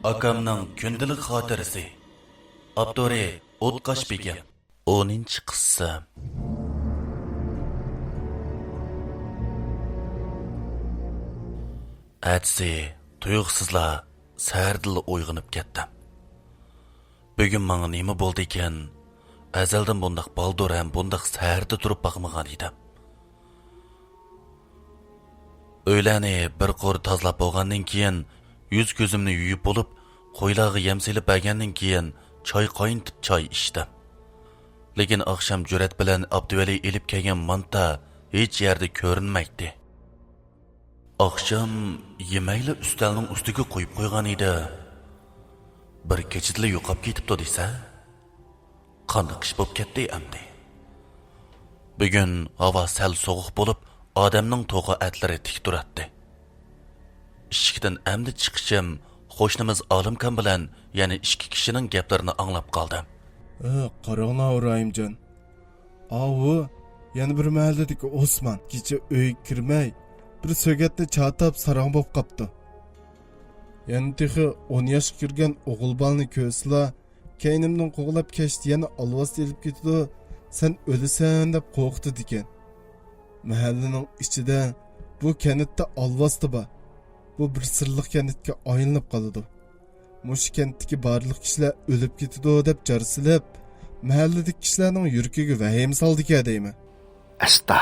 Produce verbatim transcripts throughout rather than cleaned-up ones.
ئاكامنىڭ كۈندىلىك خاتىرىسى. ئاپتورى ئوتقاش بېگىم. ئونىنچى قىسسا. ئەتىسى تۇيۇقسىزلا سەھەردىلا ئويغىنىپ كەتتىم. بۈگۈن ماڭا نېمە بولدىكىن؟ ئەزەلدىن بۇنداق بالدۇر ھەم بۇنداق سەھەردە تۇرۇپ باقمىغان ئىدىم. ئۆيلەرنى بىر قۇر تازىلاپ بولغاندىن كېيىن، يۈز-كۆزۈمنى يۇيۇپ بولۇپ، قويلارغا يەم سېلىپ بەرگەندىن كېيىن، چاي قاينىتىپ چاي ئىچتىم. لېكىن ئاخشام جۈرئەت بىلەن ئابدۇۋەلى ئېلىپ كەلگەن مانتا ھېچ يەردە كۆرۈنمەيتتى. ئاخشام يېمەيلا ئۈستەلنىڭ ئۈستىگە قويۇپ قويغان ئىدى. بىر كېچىدىلا يوقاپ كېتىپتۇ دېسە، قانداق ئىش بولۇپ كەتتى ئەمدى؟ بۈگۈن ھاۋا سەل سوغۇق بولۇپ، ئادەمنىڭ توخۇ ئەتلىرى تىك تۇراتتى. ئىشىكتىن ئەمدى چىقىشىم قوشنىمىز ئالىمكان بىلەن يەنە ئىككى كىشىنىڭ گەپلىرىنى ئاڭلاپ قالدىم. ھە، قاراڭلار ئىبراھىمجان. ئاۋۇ يەنە بىر مەھەللىدىكى ئوسمان كېچە ئۆيگە كىرمەي، بىر سۆگەتنى چاتاپ ساراڭ بولۇپ قاپتۇ. يەنە تېخى ئون ياشقا كىرگەن ئوغۇل بالىنى كۆرسىلا، كەينىمدىن قوغلاپ كەچتە يەنە ئالۋاستى ئېلىپ كېتىدۇ، سەن ئۆلىسەن دەپ قورقۇتىدىكەن. مەھەللىنىڭ ئىچىدە بۇ كەنتتە ئالۋاستى بار. بۇ بىر سىرلىق كەنتكە ئايلىنىپ قالىدۇ. مۇشۇ كەنتتىكى بارلىق كىشىلەر ئۆلۈپ كېتىدۇ دەپ جار سېلىپ، مەھەللىدىكى كىشىلەرنىڭ يۈرىكىگە ۋەھىمە سالىدىكەن دەيمەن. ئەستا،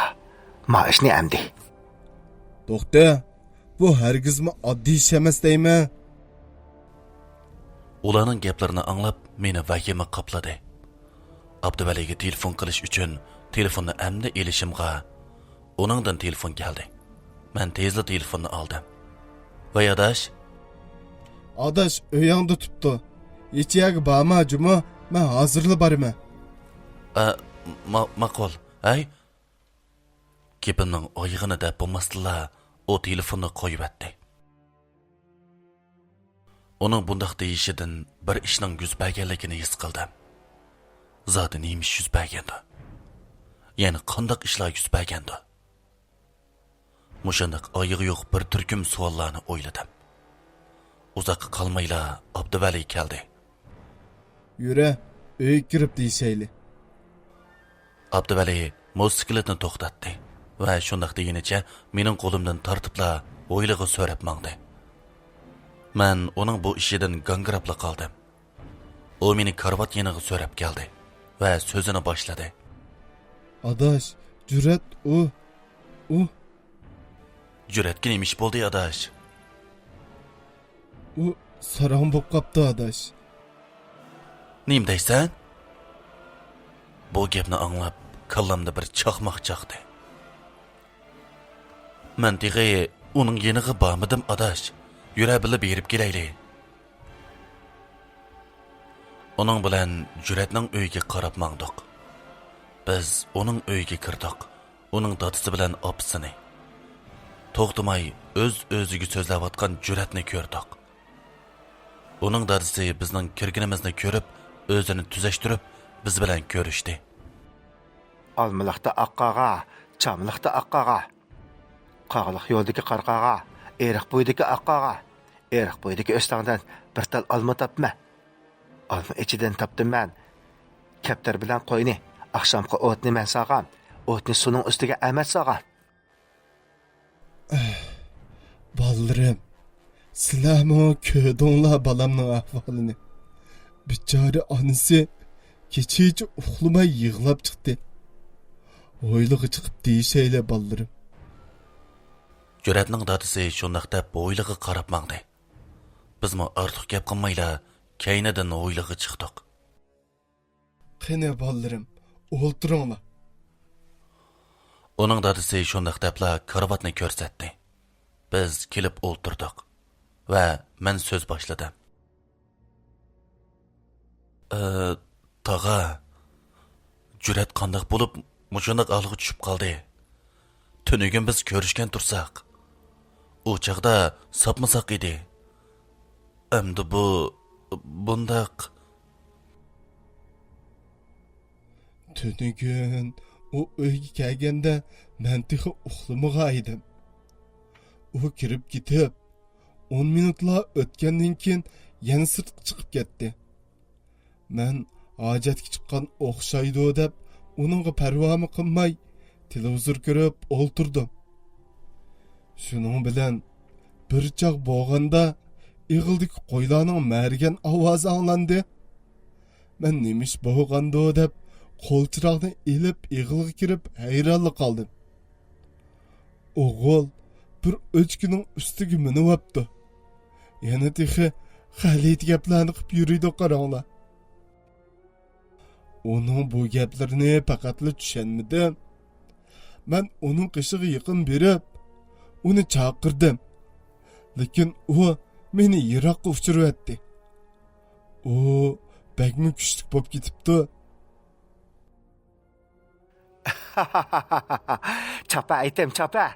ما ئىشنى ئەمدى. توختە، بۇ ھەرگىزمۇ ئاددىي ئىش ئەمەس دەيمەن. ئۇلارنىڭ گەپلىرىنى ئاڭلاپ، مېنى ۋەھىمە قاپلىدى. ئابدۇۋەلىگە تېلېفون قىلىش ئۈچۈن تېلېفوننى ئەمدى ئېلىشىمغا، ئۇنىڭدىن تېلېفون كەلدى. مەن تېزلا تېلېفوننى ئالدىم. ۋەي ئاداش. ئاداش، ئۆيۈڭدە تۇپتۇ. ھېچ يەرگە بارما جۇمۇ، مەن ھازىرلا بارىمەن. ئە، ما-، ماقۇل. ھەي. گېپىمنىڭ ئايىغىنى دەپ بولماستىنلا، ئۇ تېلېفوننى قويۇۋەتتى. ئۇنىڭ بۇنداق دېيىشىدىن بىر ئىشنىڭ يۈز بەرگەنلىكىنى ھېس قىلدىم. زادى نېمە ئىش يۈز بەرگەندۇ؟ يەنە قانداق ئىشلار يۈز بەرگەندۇ؟ مۇشۇنداق ئايىغى يوق بىر تۈركۈم سوئاللارنى ئويلىدىم. ئۇزاققا قالمايلا ئابدۇۋەلى كەلدى. يۈرە، ئۆيگە كىرىپ دېيىشەيلى. ئابدۇۋەلى موتوسىكلىتنى توختاتتى ۋە شۇنداق دېگىنىچە مېنىڭ قولۇمدىن تارتىپلا ھويلىغا سۆرەپ ماڭدى. مەن ئۇنىڭ بۇ ئىشىدىن گاڭگىراپلا قالدىم. ئۇ مېنى كارىۋات يېنىغا سۆرەپ كەلدى ۋە سۆزىنى باشلىدى. ئاداش، جۈرئەت ئۇ، ئۇ. جۈرئەتكە نېمە ئىش بولدى، ئاداش؟ ئۇ ساراڭ بولۇپ قاپتۇ، ئاداش. نېمە دەيسەن؟ بۇ گەپنى ئاڭلاپ، كاللامدا بىر چاقماق چاقتى. مەن تېخى ئۇنىڭ يېنىغا بارمىدىم، ئاداش. يۈرە، بىللە بېرىپ كېلەيلى. ئۇنىڭ بىلەن جۈرئەتنىڭ ئۆيىگە قاراپ ماڭدۇق. بىز ئۇنىڭ ئۆيىگە كىردۇق. ئۇنىڭ دادىسى بىلەن ئاپىسىنى، توختىماي ئۆز-ئۆزىگە سۆزلەۋاتقان جۈرئەتنى كۆردۇق. ئۇنىڭ دادىسى بىزنىڭ كىرگىنىمىزنى كۆرۈپ، ئۆزىنى تۈزەشتۈرۈپ، بىز بىلەن كۆرۈشتى. ئالمىلىقتا ئاق قاغا، چاملىقتا ئاق قاغا. قاغىلىق يولدىكى قارا قاغا، ئېرىق بويىدىكى ئاق قاغا. ئېرىق بويىدىكى ئۆستەڭدىن بىر تال ئالما تاپتىمەن. ئالما ئىچىدىن تاپتىم مەن. كەپتەر بىلەن قوينى، ئاخشامقى ئوتنى مەن سالغان. ئوتنى سۇنىڭ ئۈستىگە ئەمەت سالغان. بالىلىرىم، سىلەرمۇ كۆردۈڭلار بالامنىڭ ئەھۋالىنى. بىچارە ئانىسى كېچىچە ئۇخلىماي يىغلاپ چىقتى. ھويلىغا چىقىپ دېيىشەيلى، بالىلىرىم. جۈرئەتنىڭ دادىسى شۇنداق دەپ ھويلىغا قاراپ ماڭدى. بىزمۇ ئارتۇق گەپ قىلمايلا كەينىدىن ھويلىغا چىقتۇق. قېنى، بالىلىرىم، ئولتۇرۇڭلار. ئۇنىڭ دادىسى شۇنداق دەپلا كارىۋاتنى كۆرسەتتى. بىز كېلىپ ئولتۇردۇق ۋە مەن سۆز باشلىدىم. ئى، تاغا، جۈرئەت قانداق بولۇپ مۇشۇنداق ھالغا چۈشۈپ قالدى؟ تۈنۈگۈن بىز كۆرۈشكەن تۇرساق، ئۇ چاغدا ساپمۇ ساق ئىدى. ئەمدى بۇ، بۇنداق. تۈنۈگۈن ئۇ ئۆيگە كەلگەندە مەن تېخى ئۇخلىمىغان ئىدىم. ئۇ كىرىپ كېتىپ، ئون مىنۇتلا ئۆتكەندىن كېيىن يەنە سىرتقا چىقىپ كەتتى. مەن ھاجەتكە چىققان ئوخشايدۇ دەپ ئۇنىڭغا پەرۋامۇ قىلماي تېلېۋىزور كۆرۈپ ئولتۇردۇم. شۇنىڭ بىلەن بىر چاغ بولغاندا ئېغىلدىكى قويلارنىڭ مەرىگەن ئاۋازى ئاڭلاندى. مەن نېمە ئىش بولغاندۇ دەپ قول چىراغنى ئېلىپ ئېغىلغا كىرىپ ھەيرانلا قالدىم. ئوغۇل بىر ئۆچكىنىڭ ئۈستىگە مىنىۋاپتۇ. يەنە تېخى غەلىتە گەپلەرنى قىلىپ يۈرىدۇ قاراڭلار. ئۇنىڭ بۇ گەپلىرىنى پەقەتلا چۈشەنمىدىم. مەن ئۇنىڭ قېشىغا يېقىن بېرىپ، ئۇنى چاقىردىم. لېكىن ئۇ مېنى يىراققا ئۇچۇرۇۋەتتى. ئۇ بەكمۇ كۈچلۈك بولۇپ كېتىپتۇ. چاپا ئېيتىم، چاپا.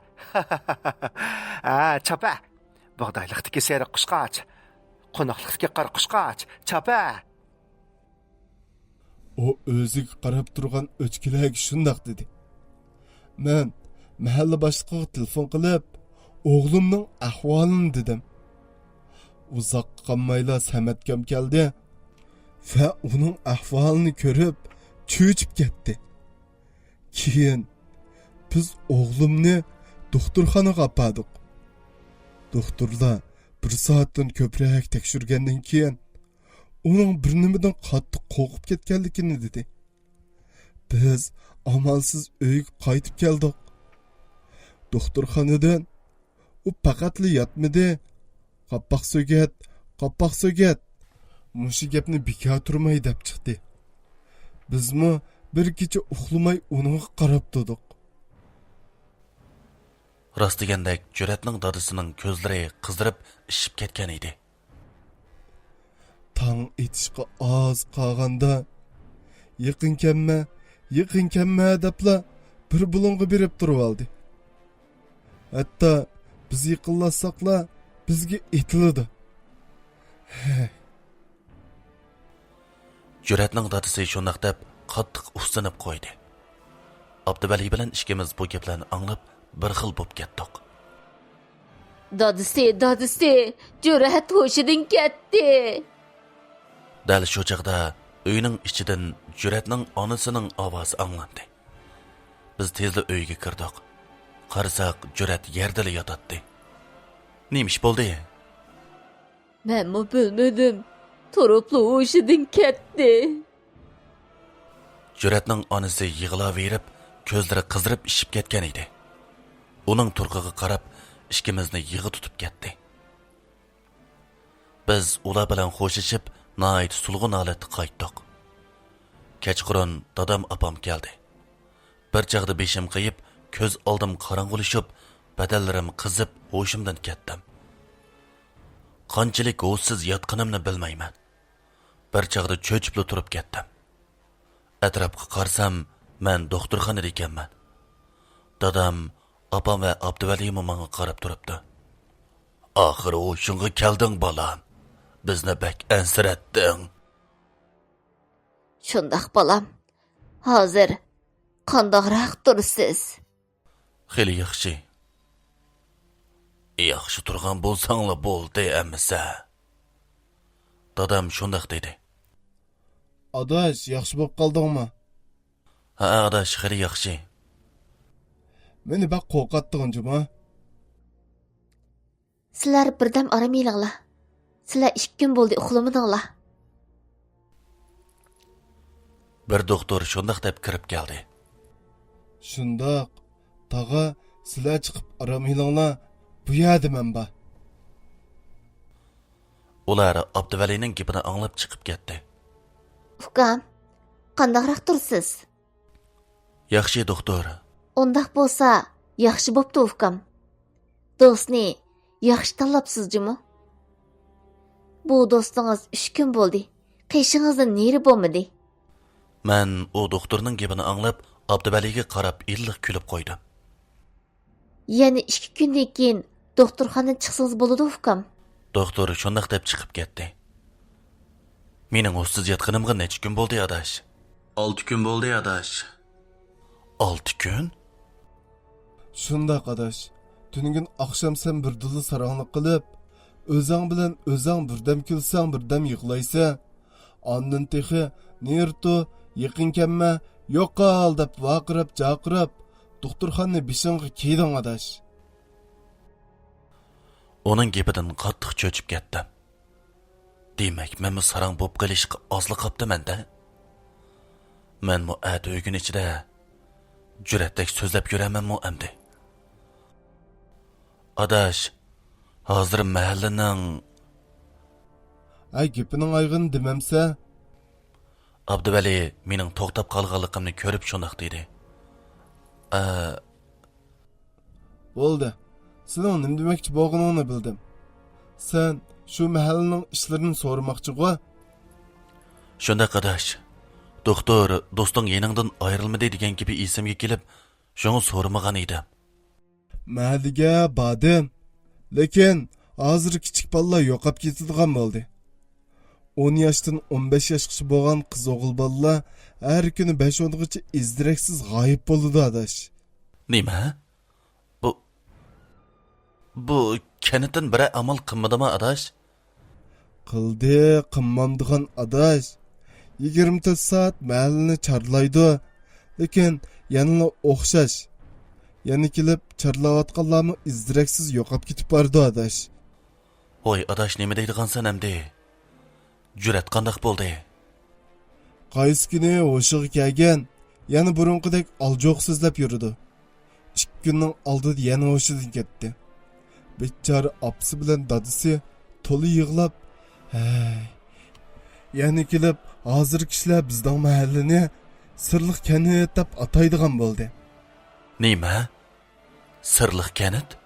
ھە، چاپا. بۇغدايلىقتىكى سېرىق قۇشقاچ، قوناقلىقتىكى قارا قۇشقاچ، چاپا. ئۇ ئۆزىگە قاراپ تۇرغان ئۆچكىلەرگە شۇنداق دېدى. مەن مەھەللە باشلىقىغا تېلېفون قىلىپ، ئوغلۇمنىڭ ئەھۋالىنى دېدىم. ئۇزاققا قالمايلا سەمەتكەم كەلدى ۋە ئۇنىڭ ئەھۋالىنى كۆرۈپ، چۆچۈپ كەتتى. كېيىن بىز ئوغلۇمنى دوختۇرخانىغا ئاپاردۇق. دوختۇرلار بىر سائەتتىن كۆپرەك تەكشۈرگەندىن كېيىن، ئۇنىڭ بىر نېمىدىن قاتتىق قورقۇپ كەتكەنلىكىنى دېدى. بىز ئامالسىز ئۆيگە قايتىپ كەلدۇق. دوختۇرخانىدىن ئۇ پەقەتلا ياتمىدى، «قاپاق سۆگەت، قاپاق سۆگەت! مۇشۇ گەپنى بىكار تۇرماي» دەپ چىقتى. بىزمۇ بىر كېچە ئۇخلىماي ئۇنىڭغا قاراپ تۇردۇق. راست دېگەندەك، جۈرئەتنىڭ دادىسىنىڭ كۆزلىرى قىزىرىپ ئىششىپ كەتكەن ئىدى. تاڭ ئېتىشقا ئاز قالغاندا، «يېقىن كەلمە، يېقىن كەلمە» دەپلا بىر بۇلۇڭغا بېرىپ تۇرۇۋالدى. ھەتتا بىز يېقىنلاشساقلا بىزگە ئېتىلىدۇ. ھەي. جۈرئەتنىڭ دادىسى شۇنداق دەپ قاتتىق ئۇھسىنىپ قويدى. ئابدۇۋەلى بىلەن ئىككىمىز بۇ گەپلەرنى ئاڭلاپ بىر خىل بوپ كەتتۇق. دادىسى، دادىسى، جۈرئەت ھوشىدىن كەتتى. دەل شۇ چاغدا ئۆينىڭ ئىچىدىن جۈرئەتنىڭ ئانىسىنىڭ ئاۋازى ئاڭلاندى. بىز تېزلا ئۆيگە كىردۇق. قارىساق، جۈرئەت يەردىلا ياتاتتى. نېمە ئىش بولدى؟ مەنمۇ بىلمىدىم. تۇرۇپلا ھوشىدىن كەتتى. جۈرئەتنىڭ ئانىسى يىغلاۋېرىپ، كۆزلىرى قىزىرىپ ئىششىپ كەتكەن ئىدى. ئۇنىڭ تۇرقىغا قاراپ، ئىككىمىزنى يىغا تۇتۇپ كەتتى. بىز ئۇلار بىلەن خوشلىشىپ، ناھايىتى سولغۇن ھالەتتە قايتتۇق. كەچقۇرۇن دادام، ئاپام كەلدى. بىر چاغدا بېشىم قېيىپ، كۆز ئالدىم قاراڭغۇلىشىپ، بەدەنلىرىم قىزىپ، ھوشۇمدىن كەتتىم. قانچىلىك ھوشسىز ياتقىنىمنى بىلمەيمەن. بىر چاغدا چۆچۈپلا تۇرۇپ كەتتىم. ئەتراپقا قارىسام، مەن دوختۇرخانىدا ئىكەنمەن. دادام، ئاپام ۋە ئابدۇۋەلىمۇ ماڭا قاراپ تۇرۇپتۇ. «ئاخىرى ھوشۇڭغا كەلدىڭ، بالام. بىزنى بەك ئەنسىرەتتىڭ.» شۇنداق، بالام. ھازىر قانداقراق تۇرىسىز؟ خېلى ياخشى. ياخشى تۇرغان بولساڭلا بولدى ئەمىسە. دادام شۇنداق دېدى. ئاداش، ياخشى بولۇپ قالدىڭمۇ؟ ھە، ئاداش، خېلى ياخشى. مېنى بەك قورقاتتىڭ جۇما. سىلەر بىردەم ئارام ئېلىڭلار. سىلەر ئىككى كۈن بولدى ئۇخلىمىدىڭلار. بىر دوختۇر شۇنداق دەپ كىرىپ كەلدى. شۇنداق، تاغا، سىلەر چىقىپ ئارام ئېلىڭلار، بۇ يەردە مەن بار. ئۇلار ئابدۇۋەلىنىڭ گېپىنى ئاڭلاپ چىقىپ كەتتى. ئۇكام، قانداقراق تۇرىسىز؟ ياخشى، دوختۇر. ئۇنداق بولسا، ياخشى بوپتۇ، ئۇكام. دوستنى ياخشى تاللاپسىز جۇمۇ. بۇ دوستىڭىز ئۈچ كۈن بولدى، قېشىڭىزدىن نېرى بولمىدى. مەن ئۇ دوختۇرنىڭ گېپىنى ئاڭلاپ، ئابدۇۋەلىگە قاراپ ئىللىق كۈلۈپ قويدۇم. يەنە ئىككى كۈندىن كېيىن دوختۇرخانىدىن چىقسىڭىز بولىدۇ، ئۇكام. دوختۇر شۇنداق دەپ چىقىپ كەتتى. مېنىڭ ھوشسىز ياتقىنىمغا نەچچە كۈن بولدى، ئاداش؟ ئالتە كۈن بولدى، ئاداش. ئالتە كۈن؟ شۇنداق، ئاداش. تۈنۈگۈن ئاخشام سەن بىردىنلا ساراڭلىق قىلىپ، ئۆزۈڭ بىلەن ئۆزۈڭ بىردەم كۈلسەڭ، بىردەم يىغلايسەن. ئاندىن تېخى نېرتو، يېقىن كەلمە، يوقال دەپ ۋارقىراپ-جارقىراپ دوختۇرخانىنى بېشىڭغا كىيدىڭ، ئاداش. ئۇنىڭ گېپىدىن قاتتىق چۆچۈپ كەتتىم. دېمەك، مەنمۇ ساراڭ بولۇپ قېلىشقا ئازلا قاپتىمەن-دە. مەنمۇ ئەتە ئۆگۈن ئىچىدە جۈرئەتلىك سۆزلەپ يۈرەمەنمۇ ئەمدى؟ ئاداش، ھازىر مەھەللىنىڭ. ھە، گېپىنىڭ ئايىغىنى دېمەمسە؟ ئابدۇۋەلى مېنىڭ توختاپ قالغانلىقىمنى كۆرۈپ شۇنداق دېدى. ئە، بولدى. سېنىڭ نېمە دېمەكچى بولغىنىڭنى بىلدىم. سەن شۇ مەھەللىنىڭ ئىشلىرىنى سورىماقچىغۇ؟ شۇنداق، ئاداش. دوختۇر، دوستۇڭ يېنىڭدىن ئايرىلمىدى دېگەن گېپى ئېسىمگە كېلىپ، شۇڭا سورىمىغان ئىدىم. مەھەللىگە باردىم. لېكىن ھازىر كىچىك بالىلار يوقاپ كېتىدىغان بولدى. ئون ياشتىن ئون بەش ياشقىچە بولغان قىز ئوغۇل بالىلار ھەر كۈنى بەش ئونغىچە ئىز-دېرەكسىز غايىب بولىدۇ، ئاداش. نېمە؟ بۇ، بۇ كەنتتىن بىرەر ئامال قىلمىدىما، ئاداش؟ قىلدى، قىلمامدىغان، ئاداش. يىگىرمە تۆت سائەت مەھەللىنى چارلايدۇ. لېكىن يەنىلا ئوخشاش. يەنە كېلىپ چارلاۋاتقانلارمۇ ئىز-دېرەكسىز يوقاپ كېتىپ بارىدۇ، ئاداش. ۋاي ئاداش، نېمە دەيدىغانسەن ئەمدى؟ جۈرئەت قانداق بولدى؟ قايسى كۈنى ھوشىغا كەلگەن، يەنە بۇرۇنقىدەك ئالجوق سۆزلەپ يۈرىدۇ. ئىككى كۈننىڭ ئالدىدا يەنە ھوشىدىن كەتتى. بىچارە ئاپىسى بىلەن دادىسى تولا يىغلاپ، ھەي، يەنە كېلىپ، ھازىر كىشىلەر بىزنىڭ مەھەللىنى سىرلىق كەنت دەپ ئاتايدىغان بولدى. نېمە؟ سىرلىق كەنت؟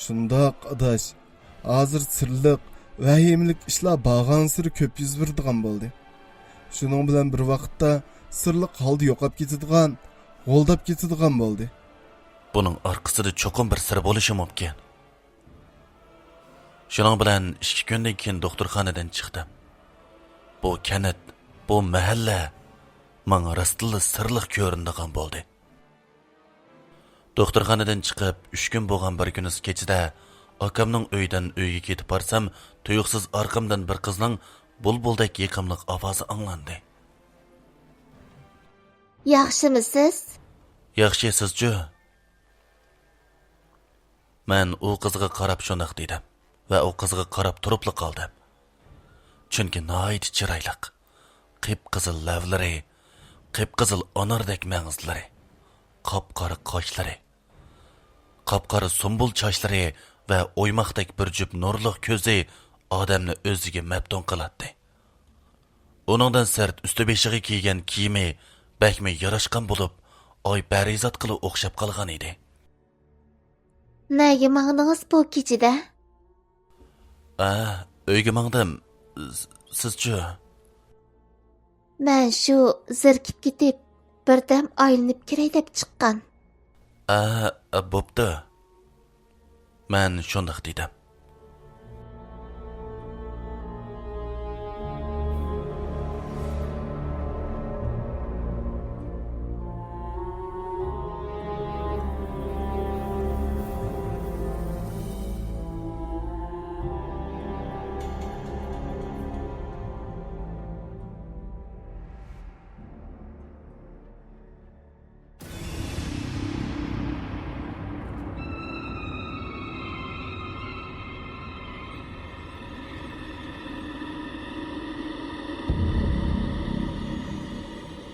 شۇنداق، ئاداش. ھازىر سىرلىق، ۋەھىمىلىك ئىشلار بارغانسېرى كۆپ يۈز بېرىدىغان بولدى. شۇنىڭ بىلەن بىر ۋاقىتتا سىرلىق ھالدا يوقاپ كېتىدىغان، غولداپ كېتىدىغان بولدى. بۇنىڭ ئارقىسىدا چوقۇم بىر سىر بولۇشى مۇمكىن. شۇنىڭ بىلەن ئىككى كۈندىن كېيىن دوختۇرخانىدىن چىقتىم. بۇ كەنت، بۇ مەھەللە ماڭا راستتىنلا سىرلىق كۆرۈنىدىغان بولدى. دوختۇرخانىدىن چىقىپ، ئۈچ كۈن بولغان بىر كۈنى كېچىدە ئاكامنىڭ ئۆيىدىن ئۆيگە كېتىپ بارسام، تۇيۇقسىز ئارقامدىن بىر قىزنىڭ بۇلبۇلدەك يېقىملىق ئاۋازى ئاڭلاندى. ياخشىمۇسىز؟ ياخشى، سىزچۇ؟ مەن ئۇ قىزغا قاراپ شۇنداق دېدىم ۋە ئۇ قىزغا قاراپ تۇرۇپلا قالدىم. چۈنكى ناھايىتى چىرايلىق، قىپقىزىل لەۋلىرى، قىپقىزىل ئاناردەك مەڭزىلىرى، قاپقارا قاشلىرى، قاپقارا سۇمبۇل چاچلىرى ۋە ئويماقتەك بىر جۈپ نۇرلۇق كۆزى ئادەمنى ئۆزىگە مەپتۇن قىلاتتى. ئۇنىڭدىن سىرت ئۈستى بېشىغا كىيگەن كىيىمى بەكمۇ ياراشقان بولۇپ، ئاي پەرىزاتقىلا ئوخشاپ قالغان ئىدى. نەگە ماڭدىڭىز بۇ كېچىدە؟ ئا، ئۆيگە ماڭدىم. س-، سىزچۇ؟ مەن شۇ زېرىكىپ كېتىپ، بىردەم ئايلىنىپ كىرەي دەپ چىققان. ئا، بوپتۇ. مەن شۇنداق دېدىم.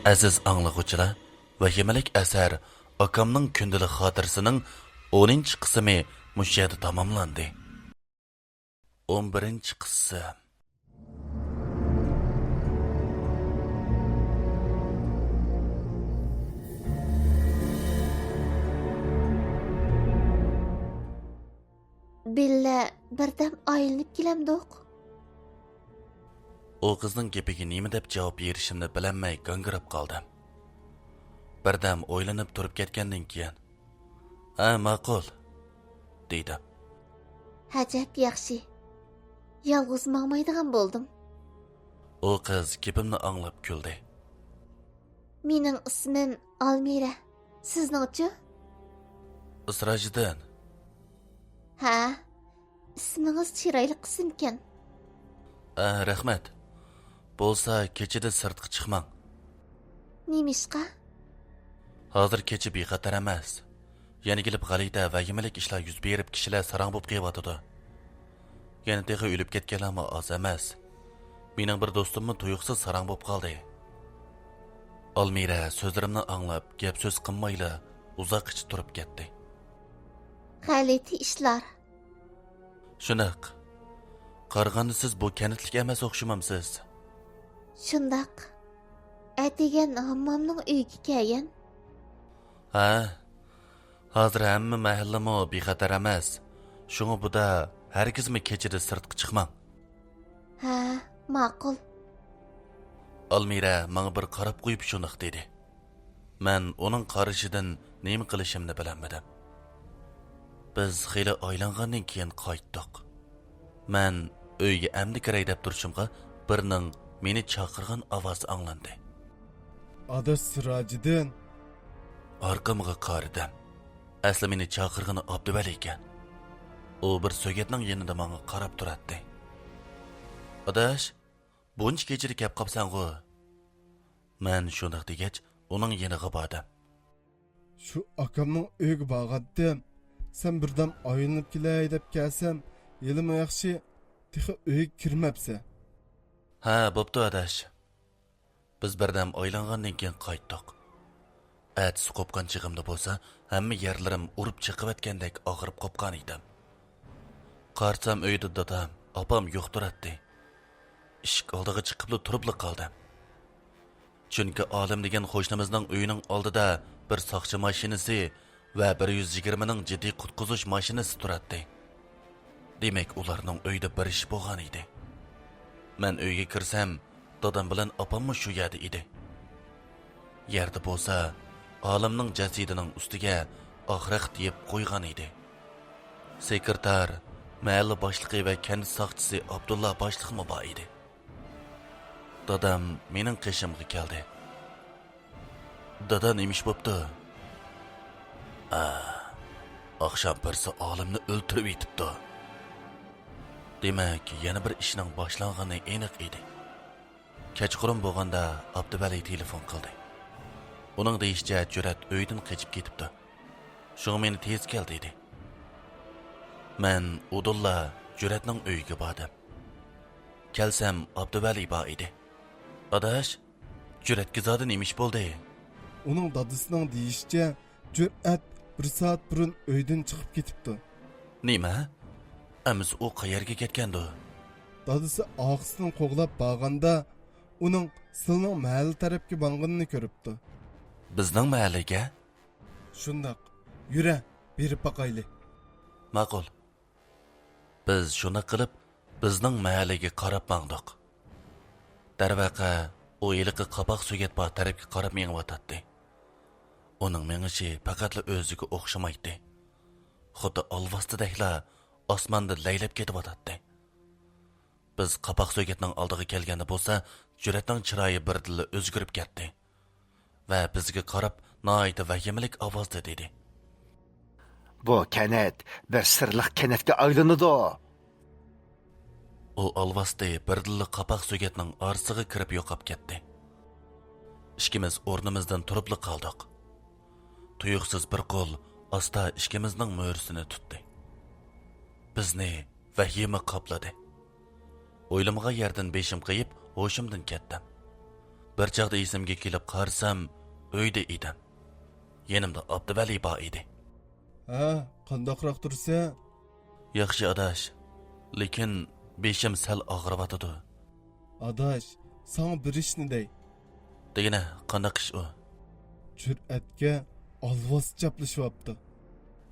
ئەزىز ئاڭلىغۇچىلار، ۋەھىمىلىك ئەسەر ئاكامنىڭ كۈندىلىك خاتىرىسىنىڭ ئونىنچى قىسمى مۇشۇ يەردە تاماملاندى. ئون بىرىنچى قىسىم. بىللە بىردەم ئايلىنىپ كېلەمدۇق؟ ئۇ قىزنىڭ گېپىگە نېمە دەپ جاۋاب بېرىشىمنى بىلەلمەي گاڭگىراپ قالدىم. بىردەم ئويلىنىپ تۇرۇپ كەتكەندىن كېيىن، ھە، ماقۇل، دېدىم. ئەجەب ياخشى. يالغۇز ماڭمايدىغان بولدۇم. ئۇ قىز گېپىمنى ئاڭلاپ كۈلدى. مېنىڭ ئىسمىم ئالمىرە. سىزنىڭچۇ؟ سىراجىدىن. ھە، ئىسمىڭىز چىرايلىق ئىسىمكەن. ئە، رەھمەت. بولسا كېچىدە سىرتقا چىقماڭ. نېمىشقا؟ ھازىر كېچە بىخەتەر ئەمەس. يەنە كېلىپ غەلىتە، ۋەھىمىلىك ئىشلار يۈز بېرىپ، كىشىلەر ساراڭ بولۇپ قېلىۋاتىدۇ. يەنە تېخى ئۆلۈپ كەتكەنلەرمۇ ئاز ئەمەس. مېنىڭ بىر دوستۇممۇ تۇيۇقسىز ساراڭ بولۇپ قالدى. ئالمىرە سۆزلىرىمنى ئاڭلاپ، گەپ سۆز قىلمايلا ئۇزاققىچە تۇرۇپ كەتتى. غەلىتە ئىشلار. شۇنداق. قارىغاندا سىز بۇ كەنتلىك ئەمەس ئوخشىمامسىز؟ شۇنداق. ئەتىگەن ھاممامنىڭ ئۆيىگە كەلگەن. ھە، ھازىر ھەممە مەھەللىمۇ بىخەتەر ئەمەس. شۇڭا بۇدا ھەرگىزمۇ كېچىدە سىرتقا چىقماڭ. ھە، ماقۇل. ئالمىرە ماڭا بىر قاراپ قويۇپ شۇنداق دېدى. مەن ئۇنىڭ قارىشىدىن نېمە قىلىشىمنى بىلەلمىدىم. بىز خېلى ئايلانغاندىن كېيىن قايتتۇق. مەن ئۆيگە ئەمدى كىرەي دەپ تۇرۇشۇمغا بىرنىڭ مېنى چاقىرغان ئاۋازى ئاڭلاندى. ئاداش سىراجىدىن. ئارقامغا قارىدىم. ئەسلى مېنى چاقىرغىنى ئابدۇۋەلى ئىكەن. ئۇ بىر سۆگەتنىڭ يېنىدا ماڭا قاراپ تۇراتتى. ئاداش، بۇنچە كېچىدە كەپ قاپسەنغۇ؟ مەن شۇنداق دېگەچ، ئۇنىڭ يېنىغا باردىم. شۇ ئاكامنىڭ ئۆيىگە بارغانتىم. سەن بىردەم ئايلىنىپ كېلەي دەپ كەلسەم، ھېلىمۇ ياخشى، تېخى ئۆيگە كىرمەپسەن. ھە، بوپتۇ ئاداش. بىز بىردەم ئايلانغاندىن كېيىن قايتتۇق. ئەتىسى قوپقان چېغىمدا بولسا، ھەممە يەرلىرىم ئۇرۇپ چېقىۋەتكەندەك ئاغرىپ قوپقان ئىدىم. قارىسام، ئۆيدە دادام، ئاپام يوق تۇراتتى. ئىشىك ئالدىغا چىقىپلا تۇرۇپلا قالدىم. چۈنكى ئالىم دېگەن قوشنىمىزنىڭ ئۆيىنىڭ ئالدىدا بىر ساقچى ماشىنىسى ۋە بىر يۈز يىگىرمىنىڭ جىددىي قۇتقۇزۇش ماشىنىسى تۇراتتى. دېمەك، ئۇلارنىڭ ئۆيىدە بىر ئىش بولغان ئىدى. مەن ئۆيگە كىرسەم، دادام بىلەن ئاپاممۇ شۇ يەردە ئىدى. يەردە بولسا، ئالىمنىڭ جەسىتىنىڭ ئۈستىگە ئاق رەخت يېپىپ قويغان ئىدى. سېكرېتار، مەھەللە باشلىقى ۋە كەنت ساقچىسى ئابدۇللا باشلىقمۇ بار ئىدى. دادام مېنىڭ قېشىمغا كەلدى. دادا، نېمە ئىش بوپتۇ؟ ئا، ئاخشام بىرسى ئالىمنى ئۆلتۈرۈپ يېتىپتۇ. دېمەك، يەنە بىر ئىشنىڭ باشلانغىنى ئېنىق ئىدى. كەچقۇرۇن بولغاندا ئابدۇۋەلى تېلېفون قىلدى. ئۇنىڭ دېيىشىچە، جۈرئەت ئۆيدىن قېچىپ كېتىپتۇ. شۇڭا مېنى تېز كەل دېدى. مەن ئۇدۇللا جۈرئەتنىڭ ئۆيىگە باردىم. كەلسەم، ئابدۇۋەلى بار ئىدى. ئاداش، جۈرئەتكە زادى نېمە ئىش بولدى؟ ئۇنىڭ دادىسىنىڭ دېيىشىچە، جۈرئەت بىر سائەت بۇرۇن ئۆيدىن چىقىپ كېتىپتۇ. نېمە؟ ئەمىسە ئۇ قەيەرگە كەتكەندۇ؟ دادىسى ئاغىسىنى قوغلاپ بارغاندا، ئۇنىڭ سىلىنىڭ مەھەللە تەرەپكە ماڭغىنىنى كۆرۈپتۇ. بىزنىڭ مەھەللىگە؟ شۇنداق. يۈرە، بېرىپ باقايلى. ماقۇل. بىز شۇنداق قىلىپ، بىزنىڭ مەھەللىگە قاراپ ماڭدۇق. دەرۋەقە، ئۇ ھېلىقى قاپاق سۆگەت بار تەرەپكە قاراپ مېڭىۋاتاتتى. ئۇنىڭ مېڭىشى پەقەتلا ئۆزىگە ئوخشىمايتتى. خۇددى ئالۋاستىدەكلا ئاسماندا لەيلەپ كېتىۋاتاتتى. بىز قاپاق سۆگەتنىڭ ئالدىغا كەلگەندە بولسا، جۈرئەتنىڭ چىرايى بىردىنلا ئۆزگىرىپ كەتتى ۋە بىزگە قاراپ ناھايىتى ۋەھىمىلىك ئاۋازدا دېدى. بۇ كەنت بىر سىرلىق كەنتكە ئايلىنىدۇ. ئۇ ئالۋاستى بىردىنلا قاپاق سۆگەتنىڭ ئارىسىغا كىرىپ يوقاپ كەتتى. ئىككىمىز ئورنىمىزدىن تۇرۇپلا قالدۇق. تۇيۇقسىز بىر قول ئاستا ئىككىمىزنىڭ مۈرىسىنى تۇتتى. بىزنى ۋەھىمە قاپلىدى. ئويلىمىغان يەردىن بېشىم قېيىپ، ھوشۇمدىن كەتتىم. بىر چاغدا ئېسىمگە كېلىپ قارىسام، ئۆيدە ئىدىم. يېنىمدا ئابدۇۋەلى بار ئىدى. ھە، قانداقراق تۇرسەن؟ ياخشى، ئاداش. لېكىن بېشىم سەل ئاغرىۋاتىدۇ. ئاداش، ساڭا بىر ئىشنى دەي. دېگىنە، قانداق ئىش ئۇ؟ جۈرئەتكە ئالۋاستى چاپلىشىۋاپتۇ.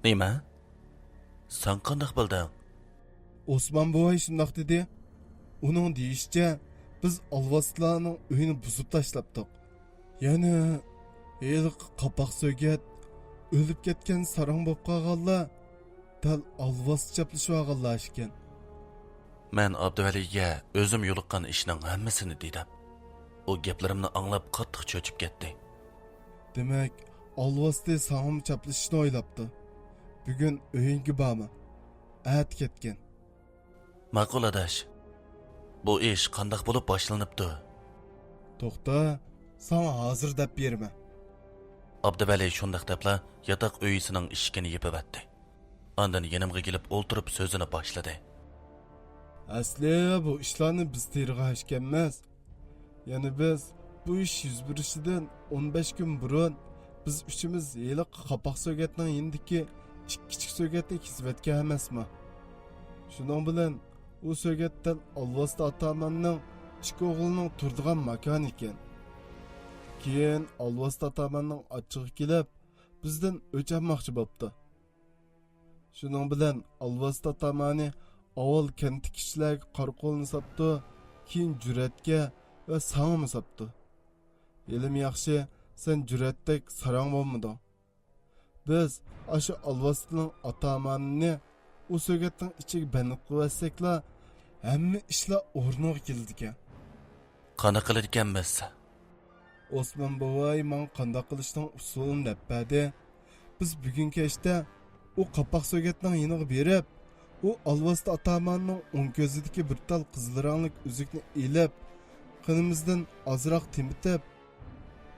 نېمە؟ سەن قانداق بىلدىڭ؟ ئوسمان بوۋاي شۇنداق دېدى. ئۇنىڭ دېيىشىچە، بىز ئالۋاستىلارنىڭ ئۆيىنى بۇزۇپ تاشلاپتۇق. يەنە ھېلىقى قاپاق سۆگەت، ئۆلۈپ كەتكەن ساراڭ بولۇپ قالغانلار دەل ئالۋاستى چاپلىشىۋالغانلار ئىكەن. مەن ئابدۇۋەلىگە ئۆزۈم يولۇققان ئىشنىڭ ھەممىسىنى دېدىم. ئۇ گەپلىرىمنى ئاڭلاپ قاتتىق چۆچۈپ كەتتى. دېمەك، ئالۋاستى ساڭىمۇ چاپلىشىشنى ئويلاپتۇ. بۈگۈن ئۆيۈڭگە بارما. ئەتە كەتكىن. ماقۇل ئاداش، بۇ ئىش قانداق بولۇپ باشلىنىپتۇ؟ توختا، ساڭا ھازىر دەپ بېرىمەن. ئابدۇۋەلى شۇنداق دەپلا ياتاق ئۆيىسىنىڭ ئىشىكىنى يېپىۋەتتى. ئاندىن يېنىمغا كېلىپ ئولتۇرۇپ سۆزىنى باشلىدى. ئەسلى بۇ ئىشلارنى بىز تېرىغان ئىكەنمىز. يەنە بىز بۇ ئىش يۈز بېرىشىدىن ئون بەش كۈن بۇرۇن بىز ئۈچىمىز ھېلىقى قاپاق سۆگەتنىڭ يېنىدىكى ئىككى كىچىك سۆگەتنى كېسىۋەتكەن ئەمەسمۇ؟ شۇنىڭ بىلەن ئۇ سۆگەتتىن ئالۋاستى ئاتاماننىڭ ئىككى ئوغلىنىڭ تۇرىدىغان ماكانى ئىكەن. كېيىن ئالۋاستى ئاتاماننىڭ ئاچچىقى كېلىپ، بىزدىن ئۆچ ئالماقچى بوپتۇ. شۇنىڭ بىلەن ئالۋاستى ئاتامانى ئاۋۋال كەنتتىكى كىشىلەرگە قارا قولنى ساپتۇ، كېيىن جۈرئەتكە ۋە ساڭىمۇ ساپتۇ. ھېلىمۇ ياخشى، سەن جۈرئەتتەك ساراڭ بولمىدىڭ. بىز ئاشۇ ئالۋاستىنىڭ ئاتامانىنى ئۇ سۆگەتنىڭ ئىچىگە بەند قىلىۋەتسەكلا، ھەممە ئىشلار ئورنىغا كېلىدىكەن. قانداق قىلىدىكەنمىز؟ ئوسمان بوۋاي ماڭا قانداق قىلىشنىڭ ئۇسۇلىنى دەپ بەردى. بىز بۈگۈن كەچتە ئۇ قاپاق سۆگەتنىڭ يېنىغا بېرىپ، ئۇ ئالۋاستى ئاتاماننىڭ ئوڭ كۆزىدىكى بىر تال قىزىل رەڭلىك ئۈزۈكنى ئېلىپ، قېنىمىزدىن ئازراق تېمىتىپ،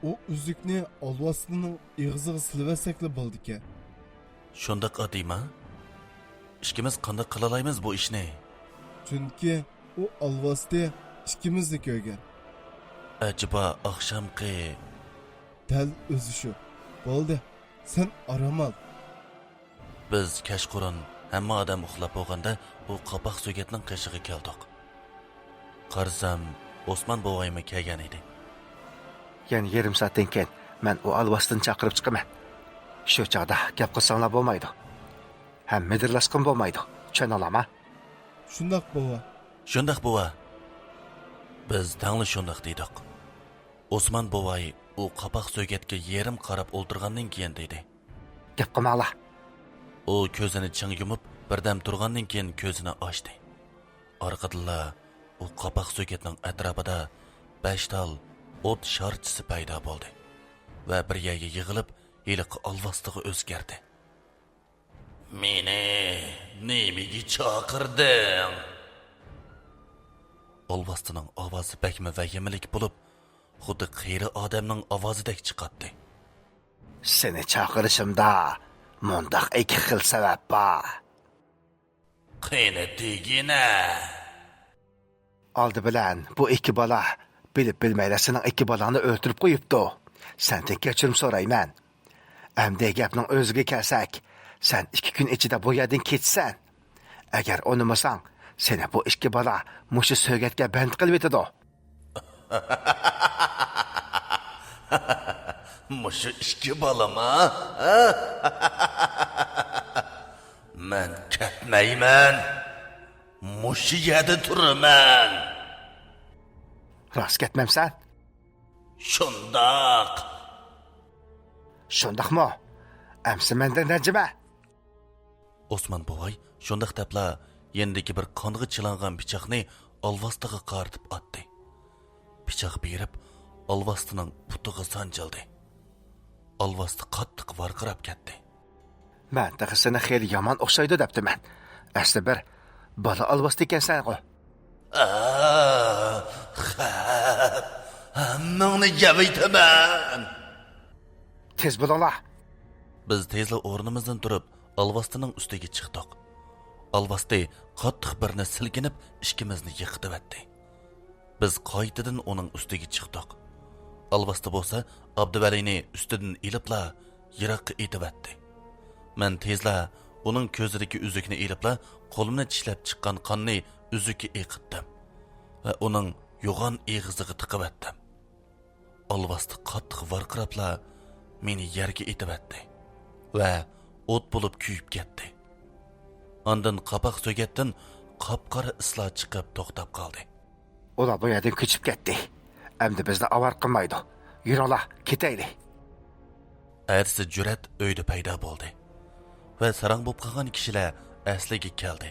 ئۇ ئۈزۈكنى ئالۋاستىنىڭ ئېغىزىغا سېلىۋەتسەكلا بولىدىكەن. شۇنداق ئاددىيما؟ ئىككىمىز قانداق قىلالايمىز بۇ ئىشنى؟ چۈنكى ئۇ ئالۋاستى ئىككىمىزنى كۆرگەن. ئەجەبا ئاخشامقى. دەل ئۆزى شۇ. بولدى، سەن ئارام ئال. بىز كەچقۇرۇن ھەممە ئادەم ئۇخلاپ بولغاندا ئۇ قاپاق سۆگەتنىڭ قېشىغا كەلدۇق. قارىسام، ئوسمان بوۋايمۇ كەلگەن ئىدى. يەنە يېرىم سائەتتىن كېيىن مەن ئۇ ئالۋاستىنى چاقىرىپ چىقىمەن. شۇ چاغدا گەپ قىلساڭلار بولمايدۇ. ھەم مىدىرلاشقىمۇ بولمايدۇ. چۈشەندىڭلارمۇ؟ شۇنداق بوۋا. شۇنداق بوۋا. بىز تەڭلا شۇنداق دېدۇق. ئوسمان بوۋاي ئۇ قاپاق سۆگەتكە يېرىم قاراپ ئولتۇرغاندىن كېيىن دېدى. گەپ قىلماڭلار. ئۇ كۆزىنى چىڭ يۇمۇپ، بىردەم تۇرغاندىن كېيىن كۆزىنى ئاچتى. ئارقىدىنلا ئۇ قاپاق سۆگەتنىڭ ئەتراپىدا بەش تال ئوت شارچىسى پەيدا بولدى ۋە بىر يەرگە يىغىلىپ، ھېلىقى ئالۋاستىغا ئۆزگەردى. مېنى نېمىگە چاقىردىڭ؟ ئالۋاستىنىڭ ئاۋازى بەكمۇ ۋەھىمىلىك بولۇپ، خۇددى قېرى ئادەمنىڭ ئاۋازىدەك چىقاتتى. سېنى چاقىرىشىمدا مۇنداق ئىككى خىل سەۋەب بار. قېنى دېگىنە. ئالدى بىلەن بۇ ئىككى بالا بىلىپ بىلمەيلا سېنىڭ ئىككى بالاڭنى ئۆلتۈرۈپ قويۇپتۇ. سەندىن كەچۈرۈم سورايمەن. ئەمدى گەپنىڭ ئۆزىگە كەلسەك، سەن ئىككى كۈن ئىچىدە بۇ يەردىن كېتىسەن. ئەگەر ئۇنىمىساڭ، سېنى بۇ ئىككى بالا مۇشۇ سۆگەتكە بەند قىلىۋېتىدۇ. مۇشۇ ئىككى بالىما؟ مەن كەتمەيمەن. مۇشۇ يەردە تۇرىمەن. راست كەتمەمسەن؟ شۇنداق. شۇنداقمۇ؟ ئەمسە مەندىن رەنجىمە. ئوسمان بوۋاي شۇنداق دەپلا يېنىدىكى بىر قانغا چىلانغان پىچاقنى ئالۋاستىغا قارىتىپ ئاتتى. پىچاق بېرىپ، ئالۋاستىنىڭ پۇتىغا سانجىلدى. ئالۋاستى قاتتىق ۋارقىراپ كەتتى. مەن تېخى سېنى خېلى يامان ئوخشايدۇ دەپتىمەن. ئەسلى بىر بالا ئالۋاستى ئىكەنسەنغۇ. ئاھ، خەپ، ھەممىڭنى يەۋېتىمەن. تېز بولۇڭلار. بىز تېزلا ئورنىمىزدىن تۇرۇپ، ئالۋاستىنىڭ ئۈستىگە چىقتۇق. ئالۋاستى قاتتىق بىرنى سىلكىنىپ، ئىككىمىزنى يىقىتىۋەتتى. بىز قايتىدىن ئۇنىڭ ئۈستىگە چىقتۇق. ئالۋاستى بولسا ئابدۇۋەلىنى ئۈستىدىن ئېلىپلا يىراققا ئېتىۋەتتى. مەن تېزلا ئۇنىڭ كۆزىدىكى ئۈزۈكنى ئېلىپلا قولۇمنى چىشلەپ چىققان قاننى ئۈزۈككە ئېقىتتىم ۋە ئۇنىڭ يوغان ئېغىزىغا تىقىۋەتتىم. ئالۋاستى قاتتىق ۋارقىراپلا مېنى يەرگە ئېتىۋەتتى ۋە ئوت بولۇپ كۆيۈپ كەتتى. ئاندىن قاپاق سۆگەتتىن قاپقارا ئىسلار چىقىپ توختاپ قالدى. ئۇلار بۇ يەردىن كۆچۈپ كەتتى. ئەمدى بىزنى ئاۋارە قىلمايدۇ. يۈرۈڭلار، كېتەيلى. ئەتىسى جۈرئەت ئۆيدە پەيدا بولدى ۋە ساراڭ بولۇپ قالغان كىشىلەر ئەسلىگە كەلدى.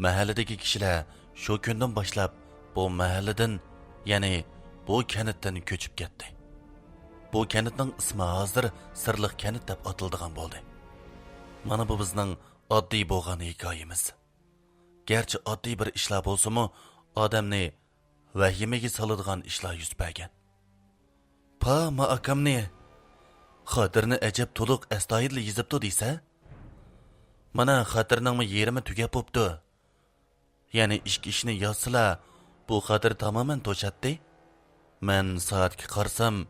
مەھەللىدىكى كىشىلەر شۇ كۈندىن باشلاپ بۇ مەھەللىدىن، يەنى بۇ كەنتتىن كۆچۈپ كەتتى. بۇ كەنتنىڭ ئىسمى ھازىر سىرلىق كەنت دەپ ئاتىلىدىغان بولدى. مانا بۇ بىزنىڭ ئاددىي بولغان ھېكايىمىز. گەرچە ئاددىي بىر ئىشلار بولسىمۇ، ئادەمنى ۋەھىمىگە سالىدىغان ئىشلار يۈز بەرگەن. پا، ما ئاكامنى، خاتىرىنى ئەجەب تولۇق ئەستايىدىل يېزىپتۇ دېسە؟ مانا خاتىرىنىڭمۇ يېرىمى تۈگەپ بوپتۇ. يەنە ئىككى ئىشنى يازسىلا، بۇ خاتىرە تامامەن توشاتتى. مەن سائەتكە قارىسام،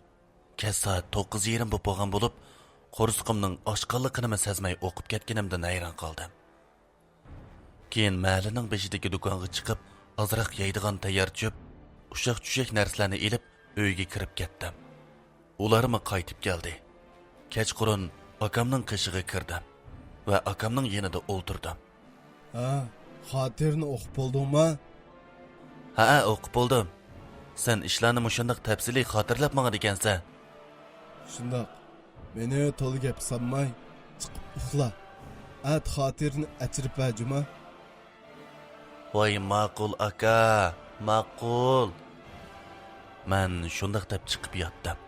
كەچ سائەت توققۇز يېرىم بولۇپ بولغان بولۇپ، قورسىقىمنىڭ ئاچقانلىقىنىمۇ سەزمەي ئوقۇپ كەتكىنىمدىن ھەيران قالدىم. كېيىن مەھەللىنىڭ بېشىدىكى دۇكانغا چىقىپ، ئازراق يەيدىغان تەييار چۆپ، ئۇششاق-چۈششەك نەرسىلەرنى ئېلىپ، ئۆيگە كىرىپ كەتتىم. ئۇلارمۇ قايتىپ كەلدى. كەچقۇرۇن ئاكامنىڭ قېشىغا كىردىم ۋە ئاكامنىڭ يېنىدا ئولتۇردۇم. ھە، خاتىرىنى ئوقۇپ بولدۇڭما؟ ھەئە، ئوقۇپ بولدۇم. سەن ئىشلارنى مۇشۇنداق تەپسىلىي خاتىرىلەپ ماڭىدىكەنسەن. شۇنداق. مېنى تولا گەپ سالماي، چىقىپ ئۇخلا. ئەتە خاتىرىنى ئەچىرىپ بەر جۇما. ۋاي ماقۇل ئاكا، ماقۇل. مەن شۇنداق دەپ چىقىپ ياتتىم.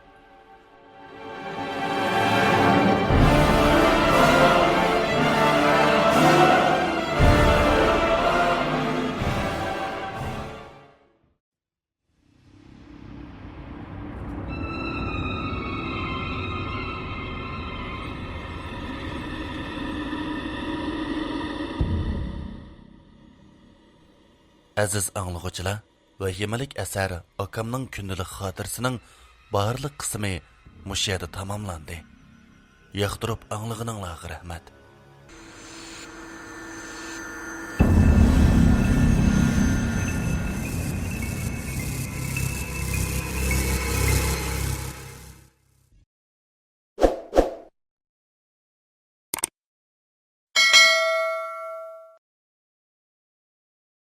ئەزىز ئاڭلىغۇچىلار، ۋەھىمىلىك ئەسەر ئاكامنىڭ كۈندىلىك خاتىرىسىنىڭ بارلىق قىسمى مۇشۇ يەردە تاماملاندى. ياقتۇرۇپ ئاڭلىغىنىڭلارغا رەھمەت.